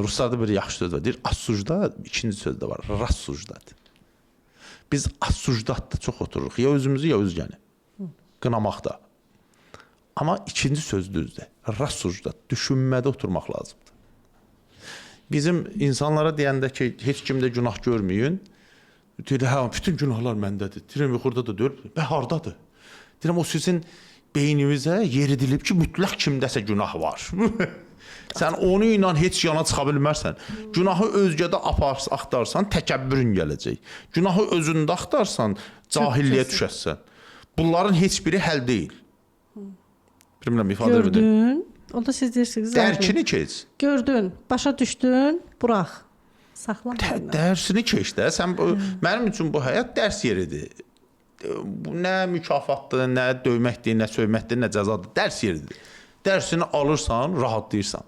Ruslarda bir yaxşı söz var. Deyir, осуждать, ikinci söz də var. Рассуждать. Biz осуждать-da çox otururuq. Ya özümüzü, ya özgəni. Qınamaqda. Amma ikinci söz düzdür. Рассуждать, düşünmədə oturmaq lazımdır. Bizim insanlara deyəndə ki, heç kimdə günah görməyin, deyir, hə, bütün günahlar məndədir. Deyirəm, yox, orada da deyir, bə hardadır? Deyirəm, o sizin beyninizə yeridilib ki, mütləq kimdəsə günah var. Sən onu ilə heç yana çıxa bilmərsən. Günahı özgədə axtarsan, təkəbbürün gələcək. Günahı özündə axtarsan, cahilliyə düşəsən. Bunların heç biri həll deyil. Bilmirəm ifadə edim. Gördün. Onda siz deyirsiniz. Dərkini keç. Gördün, başa düşdün, burax. Saxlama. Dərsini keç də. Sən bu, mənim üçün bu həyat dərs yeridir. Bu nə mükafatdır, nə döyməkdir, nə söyməkdir, nə cəzadır. Dərs yeridir. Dərsini alırsan, rahatlayırsan.